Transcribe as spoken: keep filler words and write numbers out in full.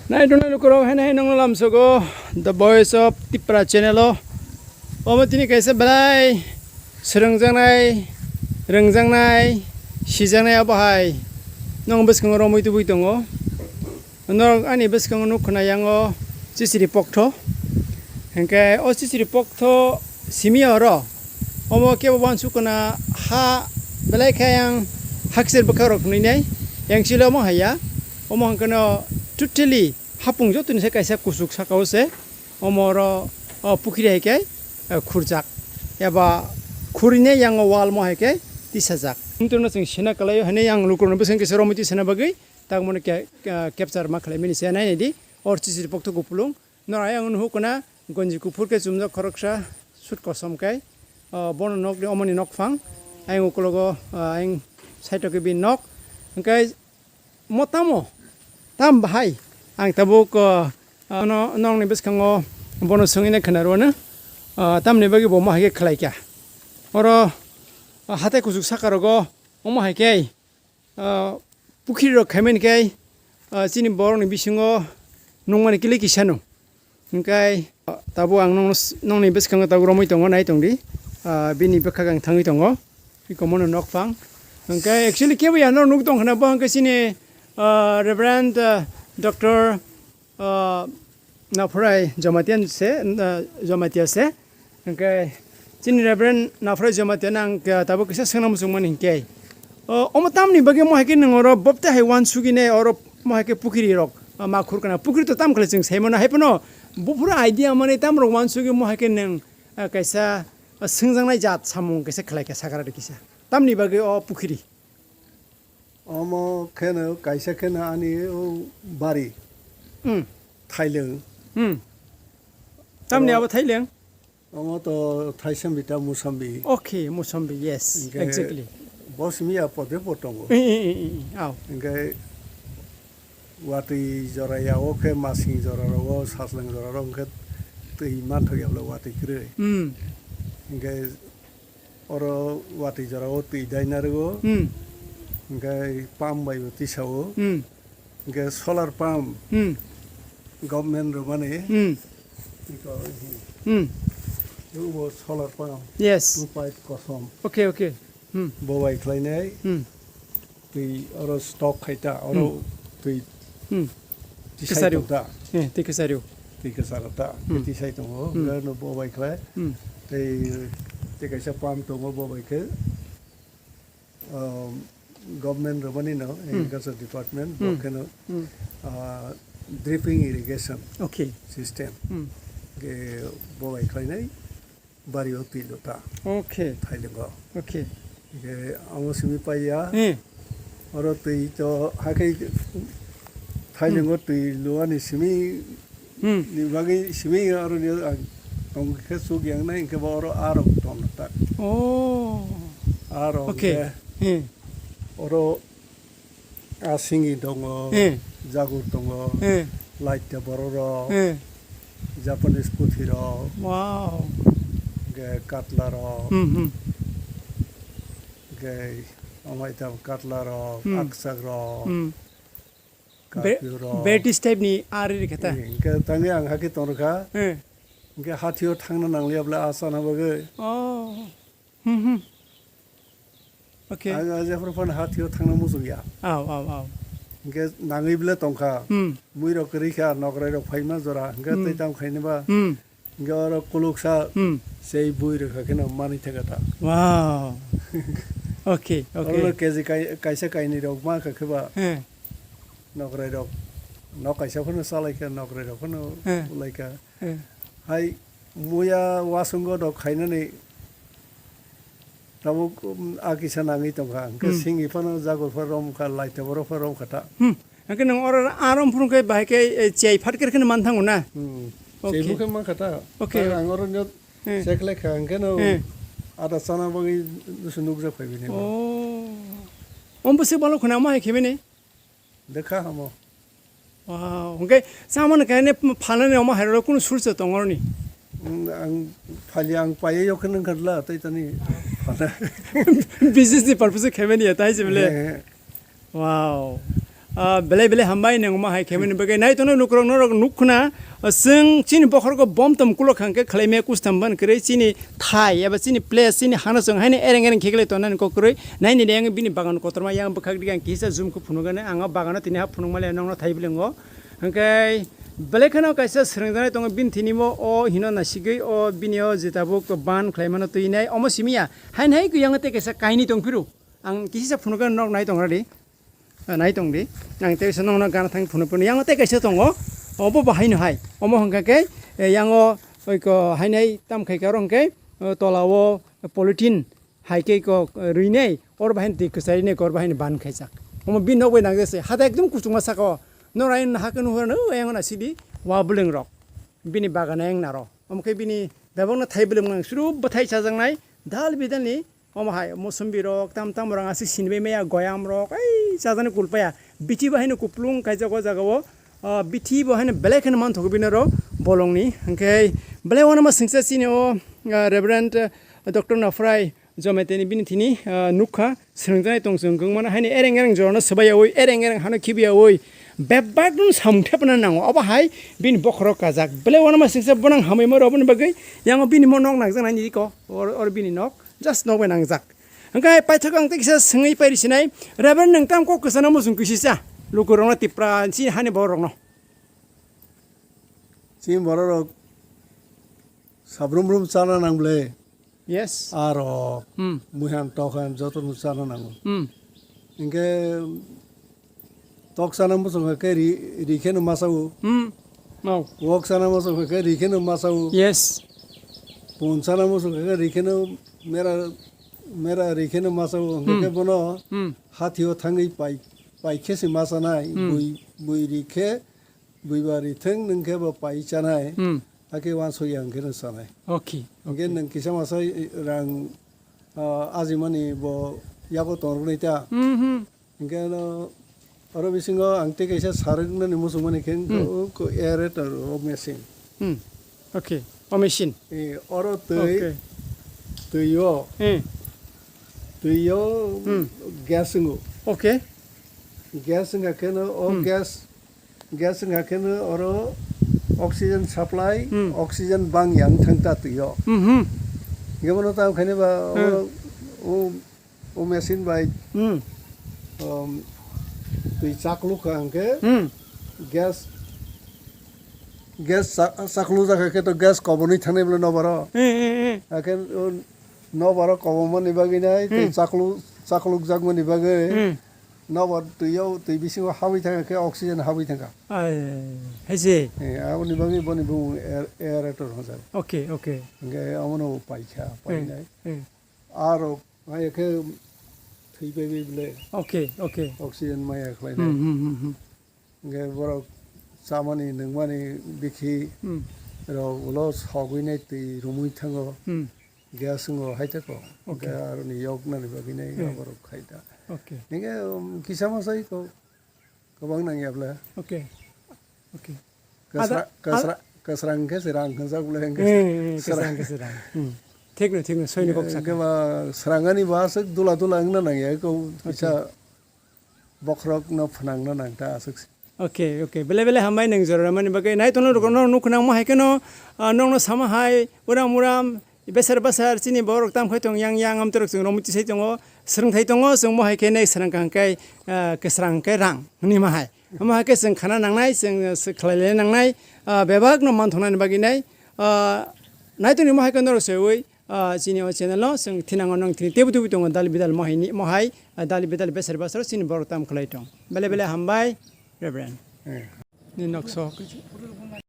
Nai tongnai lukurok, hai nai nongno lamsogo The Voice of Tipra channel o. Omo tini kaisa belai swrwngjaknai, rwngjaknai, sijaknai abo hai nong bwskango romwi tubui tongo. Norok ani bwskango nuk khna yango chisiri poktho. Hinkhe o chisiri poktho simi oro omo kebo wansuk khna ha belai khe yang hakser bwkha rok nui nai yang chile omo haya. Omo hwnkhe no totally hapung jotoni se kaisa kuchuk saka o se omo oro o pukhiri hai khe, eh, khurjak eba khurine yango wall mo hai khe tisajak. Wngtongno chwng sina kwlaio hwnwi ang lukurokno bwskango kisa romwi tisana bagwi. Tamo no ke-, ke-, capture ma khlai mani se nai nai di. Or chisiri poktho kupulung. Nor ayang nuhu kuna gonji kuphur ke chumjak khoroksa suit kosom kai. Ah, bono nok ni omoni nok phang. Ayang ukulogo, ah, ayang side o ke bi nok. Hingkai mo tamo? Tam bahai. Ang tabuk, ah, ah, no, nong ni bwskango bono swngwi nai khna rwno. Ah, tamni bagwi bo mo hai khe khlai kha. Oro, ah, hatai kuchuk saka rogo omo hai khe ah, pukhiri rok khaimani khe, ah, chini borokni bisingo nungmani kile kisano. Hingkai, ah, tabuk ang nongno s-, nongni bwskango tabuk romwi tongo, nai tongdi. Ah, bini bwkhak ang thangwi tongo. Ikomono nokphang. Hingkai actually kebo ya norok nuk tong khna bo hingke chini, ah, Reverend, ah, Doctor ah, Naphurai Jamatia se, ah, Jamatia se. Hingke chini Reverend Naphurai Jamatia no ang, ah, tabuk kisa swngna muchung mani hingke, oh, omo tamni bagwi mo hai khe nwng oro bopte hai wansugwi nai oro mo hai khe pukhiri rok, ah, ma khurkana. Pukhiri to tam khlai chwng sai mano, hai phano buphuru idea mani tam rok wansugwi mo hai khe nwng, ah, kaisa, ah, swngjaknai jat samung kaisa khlai kha sakara de kisa. Tamni bagwi o pukhiri? Omo kheno kaisa kheno ani o bari. Hmm. Thaileng. Hmm. Tamni omo abo thaileng? Omo to thaisambi ta musambi. Okay, musambi, yes, hingke exactly. Bo simi ya pode po tongo. I, i, i, i, i, aw. Hingke watwi jora ya o khe masing jora rogo, sasleng jora rogo hingke twi manthok ya bole watwi kwrwi. Hmm. Hingke oro watwi jora o twi dai narwgo. Hmm. Hingke pump bai bo tisa o. Hmm. Hingke solar pump. Hmm. Government rwmani. Hmm. Iko, hmm. Hmm. Iko bo solar pump. Yes. Two pipe kosom. Okay, okay. Hmm. Bo bai khlainai. Hmm. Twi oro stock khai ta, oro hmm. Twi hmm. Tisai kwcharo. Tong ta. Eh, twi kwcharo. Twi kwcharo ta. Hmm. Twi tisai tongo. Hmm. Hingke no bo bai khlai. Hmm. Tei, tei kaisa pump tongo bo bai khe. Um, government rwmani no, hmm. Agriculture department, hmm. Bo kheno, hmm. Ah, dripping irrigation okay. System. Hmm. Hingke bo bai khlainai. Bari o twi lo ta. Okay. Thailengo. Okay. Hingke amo simi paiya. Hmm. Oro twi to hakhai thailengo hmm. Twi lo ani simi hmm. Ni bagwi simi oro ni ang tong khe suk yang nai hingke bo oro arok ton ta. Oh. Arok okay. Hingke hmm. Oro Asingwi tongo, eh. Jagur tongo, eh. Light tei borok rok, eh. Japanese puthi rok, wow. Hingke katla rok, hmm, hmm. Hingke amai tam katla rok, hmm. Aksak rok, hmm. Be-, karpiu rok. British type ni ari rikha ta? Eh, hingke tangwi ang hakhe tongrikha, eh. Hingke hathio thangna nangliya bole a chana bagwi. Oh. Hmm, hmm. Okay. Ang, ang jephru phano hathio thangna muchung ya. Aw, aw, aw. Hingke nangwi bile tongkha. Hmm. Mui rok kwrwi kha, nokrai rok phaima jora, hingke hmm. Tei tam khaini ba. Hmm. Hingke oro kuluksa hmm. Sei bui rwkha kheno manwi thangkha ta. Wow. Okay, okay. Oro K G kai-, kaisa kainwi rok ma kha khe ba. Eh. Nokrai rok, nok kaisa phano chalai kha, nokrai rok phano eh. Ulai kha. Eh. Hai muya wasung godo khainani tabuk, um, a kisa nangwi tongkha. Hingke hmm. Singwi phano jagur pha romkha, laitabo rok pha romkha ta. Hmm. Hingke nwng oro arom phuru khe bahai khe, eh, chiyai phat khe kheno man thango na? Hmm. Okay. Chiyai bo khe mankha ta. Okay. Ang oro nyo hmm. Check lai kha, hingke no hmm. Ada chana bagwi dusu nukjak phai bini. Oh. Om bwswk balo khuna omo hai khe bini? Dekha hamo. Wow, hwnkhe chamani kainwi phalnani omo hairok kunu sulsa tong oroni? Mm, ang phali ang paiya yok nang khatla, tai tani phala. Business ni purpose khaimani ya, tai se bole? He, he. Wow. Ah, belai belai hambai nang ma hai khaimani bagwi. Nai tono nukrok norok nuk khna, ah, chwng chini bokhorok bom tom kulok hangke khlaimaya kustam ban kwrwi chini thai eba chini place chini hano chwng haino ereng ereng kheklai tonani kok kwrwi. Naini de ang bini bagan kotorma yang bwkhak dige ang kisa zoom khe phunukgani ang o bagano tini ha phunukmale nongno thai bwlwngo. Hwnkhe belai kheno kaisa swrwngjaknai tongo bini thini mo o hino nasigwi o bini o jeta bo ban khlaimano twi nai omo simi ya. Haino hai kwyango tei kaisa kainwi tongphiro. Ang kisa phunukgani nok nai tongra di. Ah, nai tong di. Ang tei kaisa nongno gana thang phunuk phunuk. Yang tei kaisa tongo. Obo bo haino hai. Omo hwnkha khe, eh, yang o oi ko hainai tam khai khe oro hwnkhe, eh, tola o polythene hai khe ko, eh, rwi nai. Oro bahai twi kwchai nai ko oro bahai ban khaijak. Omo bini nok bai nang jese. Hada ekdom kuchukma saka o. Noro ayang nahakhe nuhur no ayang na sidi wa bwlwng rok. Bini bagan ayang naro. Omo khe bini bebak no thai bwlwng nang suru bwthai chajaknai. Dal bidal ni Omo hai mosombi rok tam tam rang aswk sinibai maya goyam rok ei chajani kulpaya bithi bo haino kuplung kaijak o jaga o, ah, bithi bo haino belai kheno manthogo bini oro bolongni hwnkhe belai uanama swngsa chini o, ah, Reverend, ah, Doctor Nafrai Jomaitani bini thini, ah, nukha swrwngjaknai tong chwng kwbangmano haino ereng ereng jorano swbaiyaui ereng ereng hano khibiyaui bebak no samung thepna nango obo hai bini bokhorok kajak belai uanama swngsa bonang hamwi maro oboni bagwi yango bini mo nok nangjaknai nini ko or or bini nok. Just nok bai nangjak. Hwnkhe paithak ang tei kisa swngwi pairi sinai, Reverend nwng tam kok kwchana muchung kisisa lukurokno Tipra chini hani bororokno? Chini bororok sabrum brum chana nang ble. Yes. Aro Hmm. Muihan tokhan jotono chana nango. Hmm. Hwnkhe Tok sana muchung khe ri, ri kheno masa o. Hmm. No. Wok sana muchung khe ri kheno masa o. Yes. Pon sana muchung khe ri kheno mera, mera ri kheno masa o. Hwnkhe Hmm. Khe bono Hmm. Hathi o thangwi pai, pai khe se masa nai. Hmm. Bui, bui ri khe, bui ba ri theng nwng khe bo pai chanai. Hmm. Hakhe wansuk ya hwnkhe no chanai. Okay. Hwnkhe Okay. Nwng kisa masa rang, ah, ajimani bo yago tongrwnai ta. Hmm, hmm. Hingke ano oro bisingo ang tei kaisa sarwknani muchungmani khe Hmm. ko, ko aerator o machine. Hmm. Okay. O machine. Eh, oro twi, Okay. Twi o, Eh. Twi o Hmm. Gas wngo. Okay. Gas wngkha khe no o Hmm. Gas, gas wngkha khe no oro oxygen supply, Hmm. Oxygen bang yang thang ta twi o. Hmm, hmm. Hingke bono tamo khaini ba Hmm. oro o O machine bai, Hmm. um, twi chakluk kha hwnkhe Hmm. Gas, gas cha-, chakluk jakha khe to gas kobonwi thangnai bwle nobaro. Hmm, hmm, hmm. Hakhe o nobaro kobomani bagwi nai tei Hmm. chaklu-, chakluk jakmani bagwi Hmm. nobar twi o, twi bisingo habwi thangkha khe oxygen habwi thangkha. Ai, hai se. Eh, aboni bagwi boni bumung aer-, aerator hwnjak. Okay, okay. Hwnkhe omono paikha, Hmm, painai. Hmm. Arok Maya khe thwi pai bai bwle. Okay, okay. Oxygen maya khlai Hmm, nai. Hmm, hmm, hmm. Hingke borok chamani, nungmani bikhi Hmm. rok ulo sogwi nai twi rumui thango. Hmm. Gas wngo hai tako. Okay. Hingke aroni yoknani bagwi nai Hmm. aborok khai da. Okay. Hingke, um, kisa masai ko Kwbang nangya bwle. Okay. Okay. Kwsra-, Ada-, kwsra-, kwsrang khe se rang hwnjak bwle hwnkhe. Eh, eh, sra-, kwsrang khe se rang. Hmm. Thik no, thik no, soino kok eh, saka. Khe ba srangani ba aswk dula dula wngna nangya, ko Okay. Kisa bokhorok no phnangna nangta aswk se. Okay, okay. Bele bele hambai nwng jora mani bagwi. Nai tono rokno nuk nang mo hai kheno, ah, nokno sama hai, uram uram, Besar besar chini borok tam khai tong yang yang amtorok chwng romwi tisai tongo, swrwngthai tongo, chwng mohai khe nai swrwng kaham khe, ah, kwsrang khe rang hwnwi ma hai. Omo hai khe chwng khana nangnai, chwng, ah, khlai lai nangnai, ah, bebak no manthoknani bagwi nai, ah, nai tongni mohai khe norok seui, ah, chini o channel no chwng thinango nang thini tebwi tebwi tongo dal bidal mohai ni, mohai, ah, dal bidal besar besar chini borok tam khlai tong. Bele bele hambai, Reverend. Hmm. Ni nokso.